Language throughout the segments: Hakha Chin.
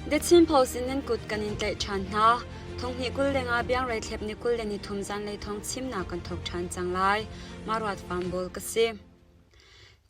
The Chin Post in nan kut kan in tlaih ṭhan hna. Thonghnih 20 le nga biangrei thlep ni 23 zanlei thawng chimnak kan thawk ṭhan cang lai. Maruat Fambol ka si.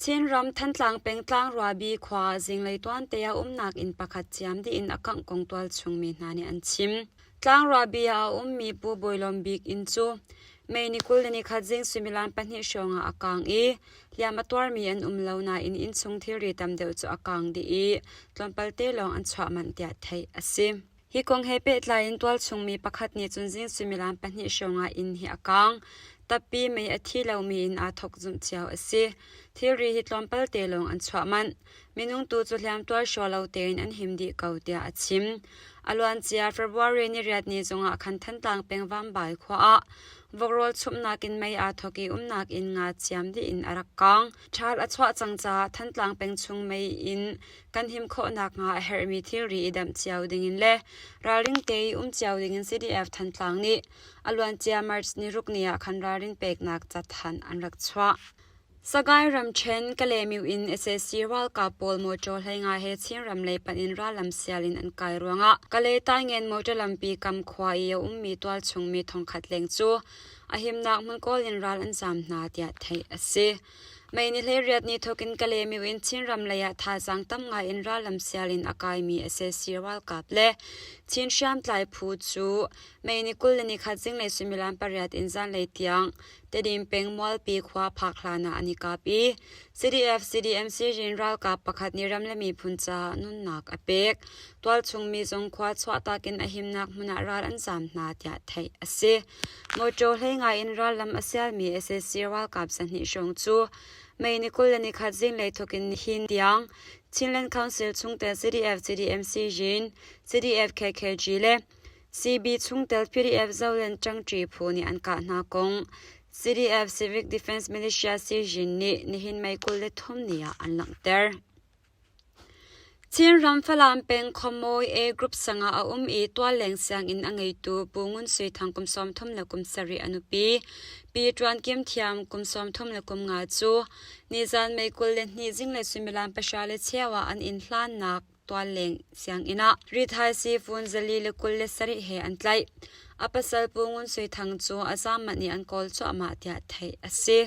Chinram Thantlang peng Tlangruabi khua zinglei tuante ah umnak inn pakhat ciam dih in a kangh kong tualchung mi hna nih an chim. Tlangruabi ah a ummi Pu Bawi Lawm Bik inn cu May ni 21 zing suimilam pahnih hrawng ah a kaang i hliam a tuarmi an um lo nain innchung thilri tam deuh cu a kaang dih i tlawmpal te lawng an chuah manh tiah theih a si. Hi kong he pehtlai in tualchung mi pakhat nih cun zing suimilam pahnih hrawng ah inn hi a kaang. Tappi mei a thi lomi in aa thawk zumh cio a si. Thilri hi tlawmpal te lawng an chuah manh. Minung tu cu hliamtuar hraw lo tein an him dih ko tiah a chim. A luancia February niriat ni zongah khan Thantlang peng Vambai khua ah vokrawl chumhnak in mei aa thawk i umnak inn nga ciam dih in a rak kaang. Ṭhal a chuah cang caah Thantlang peng chung mei in kan him khawh nakhnga a herhmi thilri i damh cio dingin le ralring te i um cio dingin CDF Thantlang nih a luancia March ni ruk ni ah khan ralrin peknak cathanh an rak chuah. Sagaing ramṭhen Kalaymyo in sac ralkap pawl mawṭaw hleinga he Chinram lei panh in rallam sial in an kai ruangah Kalay Taingen mawṭaw lampi kam khua i a ummi tualchung mi thongkhat leng cu a himnak hmun kawl in ral an zaam hna tiah theih a si. May ni 18 ni thawk in Kalaymyo in Chinram lei ah thazaang tam ngai in rallam sial in a kaimi sac ralkap le Chin hriamtlai phu cu May ni 21 zinglei suimilam pariat in zanlei tiang Tedim peng Mualpi khua phak hlan ah an i kap i CDF CDMC rin ralkap pakhat nih ram le miphun caah nunnak a pek. Tualchung mi zong khua chuahtak in a himnak hmun ah ral an zaam hna tiah theih a si. Mawṭaw hlei ngai in rallam a sialmi sac ralkap zahnih hrawng cu May ni 21 zinglei thawk in nihin tiang Chinland Council chungtel CDF CDMC Rin, CDF KKG le CB chungtel PDF Zoland ṭangṭi phu nih an kah hna kong CDF Civic Defense Militia Sizin nih nihin May 23 ni ah an langhter. Chinram Falam peng Khuamawi A Group sangah a um i tualleng sianginn a ngeitu Pu Ngun Sui Thang kum 37 a nupi Pi Ṭuan Kim Thiam kum 35 cu nizan May 22 zinglei suimilam pahra le cheu ah an inn hlannak tualleng sianginn ah rithaisii fun 427 he an tlaih. A pasal Pu Ngun Sui Thang cu a zaam manh i an kawl cuahmah tiah theih a si.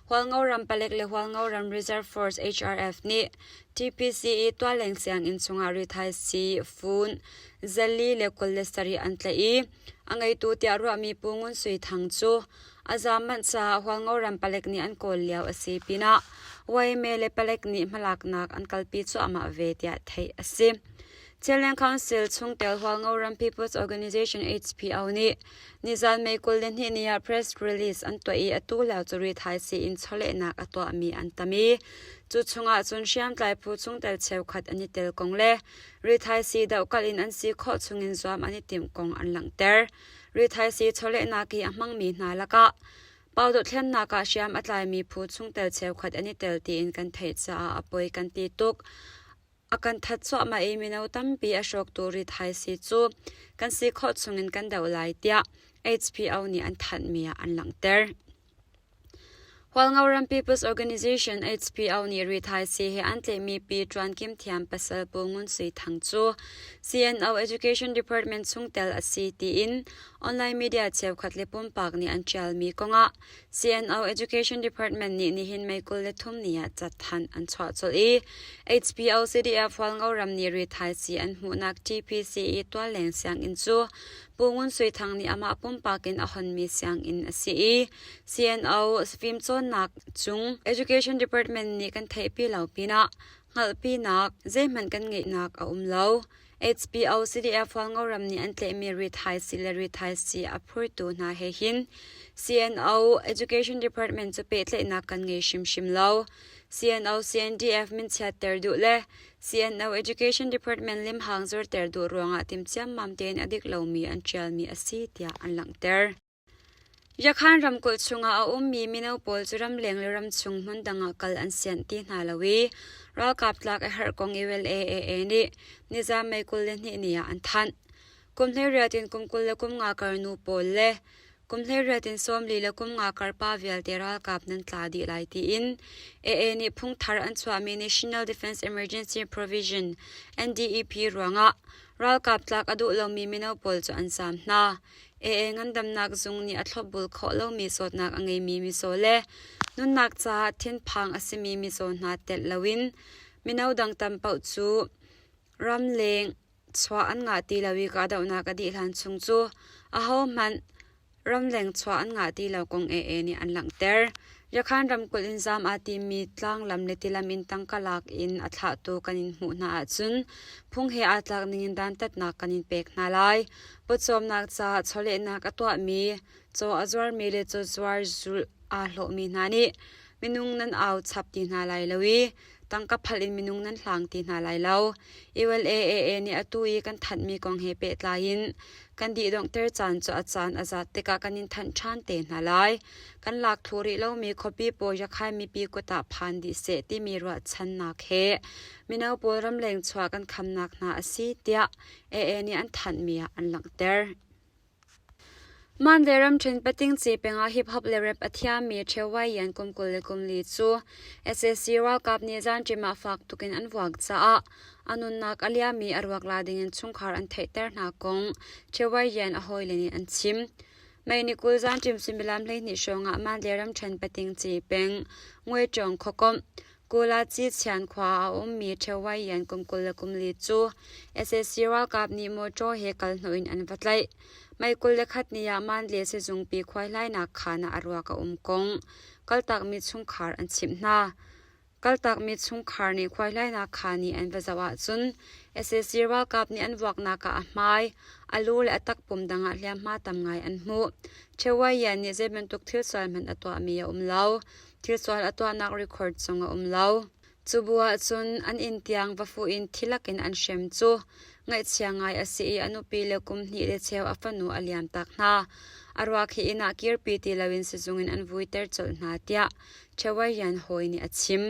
Hualngo ram palek le Hualngo ram Reserve Force HRF nih TPC i tualleng sianginn chungah rithaisii fun 427 an tlaih i a ngeitu tiah ruahmi Pu Ngun Sui Thang cu a zaam manh caah Hualngo ram palek nih an kawl lio a si pinah YMA le palek nih hmalaknak an kalpi cuahmah ve tiah theih a si. Chinland Council chungtel Hualngo ram People's Organization HPO nih nizan May 22 ni ah press release an tuah i atu lio cu rithaisii in chawlehnak a tuahmi an tam i cu chungah cun hriamtlai phu chungtel cheukhat an i tel kong le rithaisii dohkalh in an si khawh chungin zuam an i timh kong an langhter. Rithaisii chawlehnak i a hmangmi hna lakah pau dothlennak ah hriam a tlaimi phu chungtel cheukhat an i tel tiin kan theih caah a poi kan ti tuk. A kan that cuahmah i mino tampi a hrawktu rithaisii cu kan si khawh chungin kan doh lai tiah HPO nih an thanhmi ah an langhter. Hualngoram People's Organization HPO nih rithaisii he an tlaihmi Pi Ṭuan Kim Thiam pasal Pu Ngun Sui Thang cu CNO Education Department chungtel a si tiin online media cheukhat le pumpak nih an ṭialmi kongah CNO Education Department nih nihin May 23 ni ah cathanh an chuah colh i HPO CDF Hualngoram nih rithaisii an hmuhnak TPC i tualleng sianginn cu Pu Ngun Sui Thang nih amah pumpak in a honmi sianginn a si i CNO fimcawnnak cung Education Department nih kan theihpi lo pinah hngalhpinak zeihmanh kan ngeihnak a um lo. HBO CDF Hualngoram nih an tlaihmi rithaisii le rithaisii a phurtu hna he hin CNO Education Department cu pehtlaihnak kan ngei hrimhrim lo. CNO CNDF minchiatter duh le CNO Education Department limhang zorter duh ruangah tim ciammam tein a dik lomi an ṭialmi a si tiah an langhter. Yakhan ramkulh chungah a ummi mino pawl cu ramleng le ramchung hmundang ah kal an sianh ti hna lo i ralkap tlak a herh kong ULAAA nih nizan May 22 ni ah an thanh. Kum 18 in kum 25 kar nu pawl le Kum 18 in 40 le kum nga kar pa vialte ralkap nan tla dih lai tiin AA nih phungthar an chuahmi National Defense Emergency Provision NDEP ruangah ralkap tlak a duh lomi mino pawl cu an zaam hna. AA ngandamnak zung nih a thlopbul khawh lomi zawtnak a ngeimi mizaw le nunnak caah thinphang a simi mizaw hna telh loin mino dang tam paoh cu ramleng chuah an ngah ti lo i kahdohnak a dih hlan chung cu ahohmanh ramleng chuah an ngah ti lo kong AA nih an langhter. Yakhan ramkulh in zaam aa timmi tlanglam le tilam in tangka lak in a thlahtu kan in hmuh hna ahcun phung he aa tlak ningin dantatnak kan in pek hna lai. Pawcawmnak caah chawlehnak a tuahmi, caw a zuarmi le cawzuar zulh aa hlawhmi hna nih minung nan au chap ti hna lai lo i tangka phalh in minung nan hlang ti hna lai lo. ULAAA nih atu i kan thanhmi kong he pehtlai in kan dihdonghter caan cu a caan a zat tikah kan in thanh ṭhan te hna lai. Kan lak thlu rih lomi khuapi pawl Yakhai mipi kut ah phan dih seh timi ruahchannak he mino pawl ramleng chuah kan khamnak hna a si tiah AA nih an thanhmi ah an langhter. Mandalay ramṭhen Patingci peng ah hip-hop le rap a thiammi Ṭhewai Yan kum 24 cu sac ralkap nih zanṭim ah fak tuk in an vuak caah a nunnak a liammi a ruak la dingin chungkhar an theihter hna kong Ṭhewai Yan a hawile nih an chim. May ni 20 zanṭim suimilam 12 hrawng ah Mandalay ramṭhen Patingci peng Ngweṭawng khuakomh Kulaci Chian khua ah a ummi Ṭhewai Yan kum 24 cu sac ralkap nih mawṭaw he kal hnawh in an va tlaih. May 21 ni ah Mandalay sizungpi khuaihlainak khaan ah a ruak a um kong kaltakmi chungkhar an chimh hna. Kaltakmi chungkhar nih khuaihlainak khaan i an va zoh ahcun sac ralkap nih an vuaknak ah a hmai, a lu le a takpum dang ah hliamhma tam ngai an hmuh. Ṭhewai Yan nih zei bantuk thil sual hmanh a tuahmi a um lo. Thilsual a tuahnak record zong a um lo. Cu bu ahcun an inn tiang va fuh in thilak in an hrem cu ngaihchia ngai a si i a nupi le kum hnih le cheu a fanu a liamtak hna. A ruak hi inn ah kirpi ti loin sizung in an vuiter colh hna tiah Chewayan hawi nih a chim.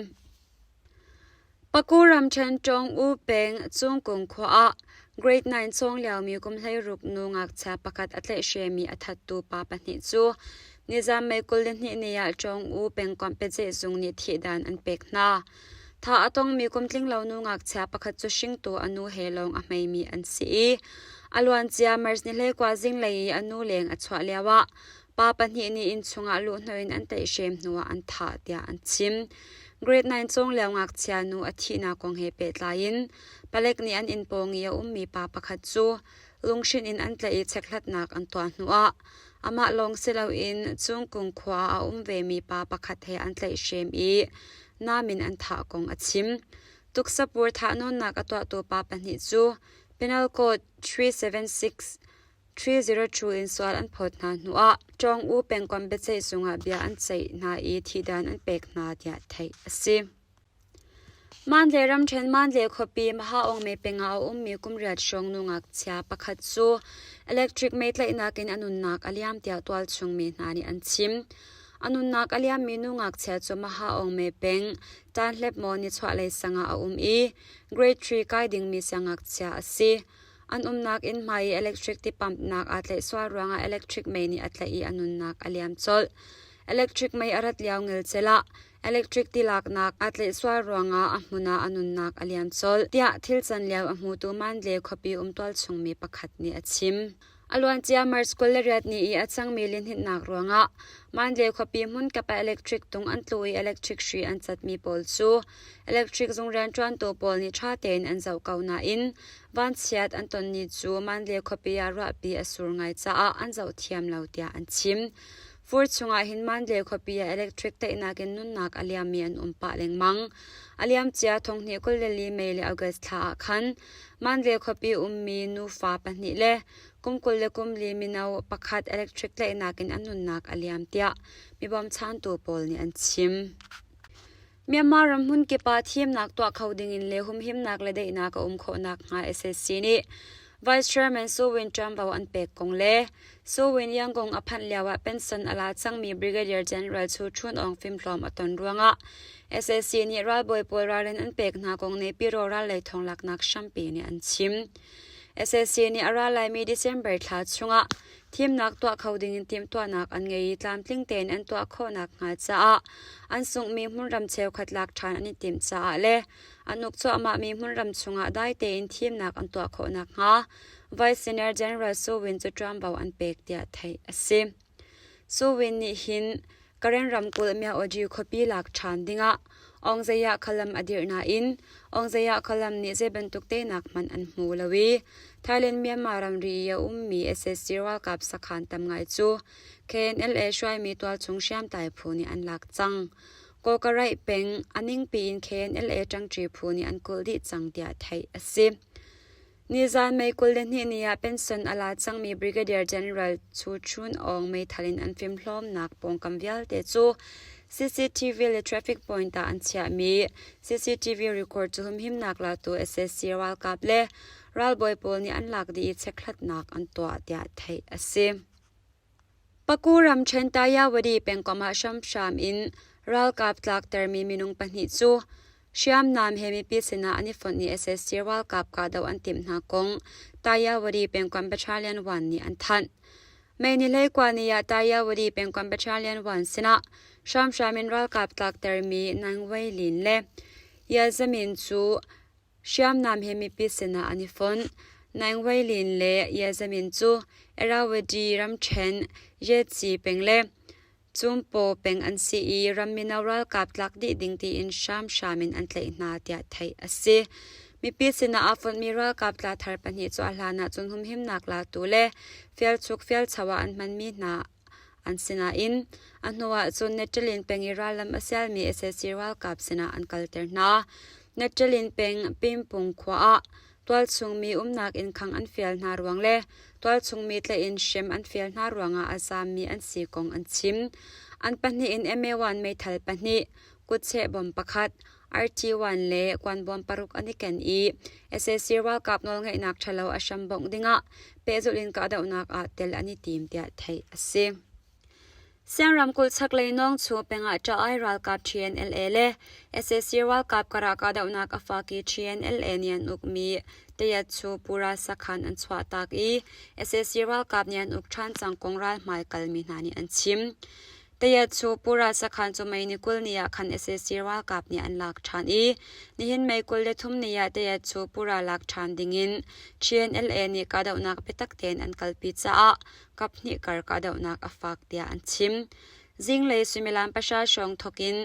Paku ramṭhen Ṭawng-U peng Cungkung khua ah Grade 9 cawng liomi kum 16 nu ngakchia pakhat a tlaihhremi a thattu pa pahnih cu nizan May 22 ni ah Ṭawng-U pengkomh biaceihzung nih thihdan an pek hna. Thah a tongmi kum tlinglo nu ngakchia pakhat cu hringtu a nu he lawng a hmeimi an si i a luancia March ni 21 zinglei i a nu leng a chuah lioah Pa pahnih nih innchung ah luhhnawh in an tlaihhrem hnuah an thah tiah an chim. Grade 9 cawng lio ngakchia nu a thihnak kong he pehtlai in palek nih an inn pawng i a ummi pa pakhat cu lunghrinh in an tlaih i chekhlatnak an tuah hnuah amah lawng si loin Cungkung khua ah a um vemi pa pakhat he an tlaihhrem i nam in an thah kong a chim. Tuksapur thahnawnnak a tuahtu pa pahnih cu Penal Code 376 302 in sual an phawt hna hnuah Ṭawng-U pengkomh biaceih zungah bia an ceih hna i thihdan an pek hna tiah theih a si. Mandalay ramṭhen Mandalay khuapi Mahaung peng ah a ummi kum riat hrawng nu ngakchia pakhat cu electric mei tlaihnak in a nunnak a liam tiah tualchung mi hna nih an chim. A nunnak a liammi nu ngakchia cu Mahaung peng Tanhlepmaw nichuahlei sang ah a um i Grade 3 kai dingmi siangngakchia a si. An umnak inn hmai i electric ti pump-nak aa tlaih sual ruangah electric mei nih a tlaih i a nunnak a liam colh. Electric mei a rat lio ngelcel ah electric ti laknak aa tlaih sual ruangah a hmun ah a nunnak a liam colh, tiah thil can lio a hmutu Mandalay khuapi um tualchungmi pakhat nih a chim. A luancia March 28 ni i a cangmi lihninhnak ruangah Mandalay khuapi hmunkip ah electric tung an tlu i electric hri an catmi pawl cu electric zung rianṭuantu pawl nih ṭha tein an zoh ko nain vanchiat an tonmi cu Mandalay khuapi ah ruahpi a sur ngai caah an zoh thiam lo tiah an chim. Fur chungah hin Mandalay khuapi ah electric tlaihnak in nunnak a liammi an um pah lengmang. A liamcia thonghnih 24 May le August thla ah khan Mandalay khuapi ummi nufa pahnih le kum 24 mino pakhat electric tlaihnak in an nunnak a liam tiah mi bawmchantu pawl nih an chim. Myanmar ram hmunkip ah thimnak tuah kho dingin le humhimnak le daihnak a um khawh nakhnga sac nih Vice Chairman Su Win ṭuanvo an pek kong le Su Win Yangon a phanh lioah pension a la cangmi Brigadier General Chu Chun Aung fimhlawm a ton ruangah sac nih ralbawi pawl ralrin an pek hna kong Naypyidaw rallei thawnglaknak hrampi nih an chim. Sac nih a ra laimi December thla chungah thimnak tuah kho dingin timhtuahnak an ngei i tlamtling tein an tuah khawh nakhnga caah an sunghmi hmunram cheukhat lak ṭhan an i timh caah le an uk cuahmahmi hmunram chungah dai tein thimnak an tuah khawh nakhnga Vice Senior General Su Win cu ṭuanvo an pek tiah theih a si. Su Win nih hin Karen ramkulh Myaoji khuapi lak ṭhan dingah Aungzaya khalam a dirh nain Aungzaya khalam nih zei bantuk teinak hmanh an hmu lo i Thailand-Myanmar ramri i a ummi sac ralkap sakhan tam ngai cu KNLA hruaimi tualchung hriamtlai phu nih an lak cang. Kawkaraih peng a ningpi in KNLA ṭangṭi phu nih an kulh dih cang tiah theih a si. Nizan May 22 ni ah pension a la cangmi Brigadier General Chu Chun Aung meithal in an fimhlawmnak pawngkam vialte cu CCTV le traffic point ah an chiahmi CCTV record cu humhimnak latu sac ralkap le ralbawi pawl nih an lak dih i chekhlatnak an tuah tiah theih a si. Paku ramṭhen Tayawadi pengkomh ah hramhram in ralkap tlaktermi minung pahnih cu hriamnam he mipi sinah an i fonh i sac ralkap kahdoh an timh hna kong Tayawadi pengkomh Battalion 1 nih an thanh. May ni 19 ni ah Tayawadi pengkomh Battalion 1 sinah hramhram in ralkap tlaktermi Nang Wei Lin le Ye Zamin cu Hriamnam he mipi sinah an i fonh. Naing Wai Lin le Ye Zamin cu Irrawaddy ramṭhen Yetzi peng le Cumpaw peng an si i ram mino ralkap tlak dih ding tiin hramhram in an tlaih hna tiah theih a si. Mipi sinah aa fonhmi ralkap tla thar pahnih cu a hlan ah cun humhimnak latu le fialchuk fialcho ah an hmanmi hna an si nain a hnuah cun Neṭalin peng i rallam a sialmi sac ralkap sinah an kalter hna. Neṭalin peng Pimpung khua ah tualchung mi umnak innkhang an fial hna ruang le tualchung mi tlaih in hrem an fial hna ruangah a zaammi an si kong an chim. An pahnih in MA1 meithal pahnih, kutcheh bom pakhat, RT1 le kuanbawm paruk an i ken i sac ralkap nawlngeihnak ṭhalo a hram bongh dingah pehzulh in kahdohnak ah tel an i tim tiah theih a si. Siang ramkulh chaklei Nawngchu pengah ṭah-ai ralkap TNLA le sac ralkap karah kahdohnak a fak i TNLA nih an ukmi Tayatchu Pura sakhan an chuahtak i sac ralkap nih an uk ṭhan cang kong ralhmai kalmi hna nih an chim. Tayatchu Pura sakhan cu May ni 20 ni ah khan sac ralkap nih an lak ṭhan i nihin May 23 ni ah Tayatchu Pura lak ṭhan dingin TNLA nih kahdohnak biatak tein an kalpi caah kaphnih kar kahdohnak a fak tiah an chim. Zinglei suimilam pahra hrawng thawk in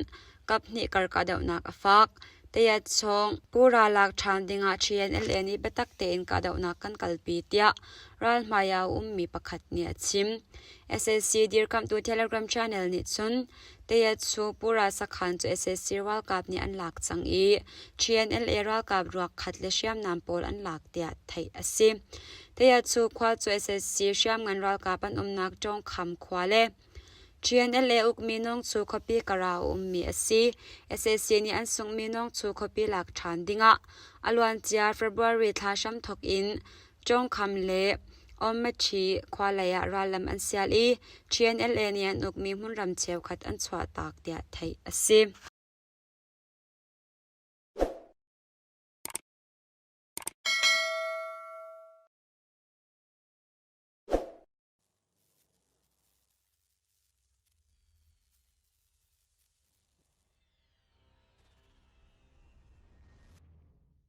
kaphnih kar kahdohnak a fak. Tayatchawng Pura lak ṭhan dingah TNLA nih biatak tein kahdohnak kan kalpi tiah ralhmai ah a ummi pakhat nih a chim. Sac dirkamhtu Telegram channel nih cun Tayatsu Pura sakhan cu sac ralkap nih an lak cang i TNLA ralkap ruak khat le hriamnam pawl an lak tiah theih a si. Tayatsu khua cu sac hriamngan ralkap an umnak Ṭawngkham khua le TNLA ukmi Nawngchu khuapi kara a ummi a si. Sac nih an sunghmi Nawngchu khuapi lak ṭhan dingah a luancia February thla hramthawk in Ṭawngkham le Awmaṭhi khua lei ah rallam an sial i TNLA nih an ukmi hmunram cheukhat an chuahtak tiah theih a si.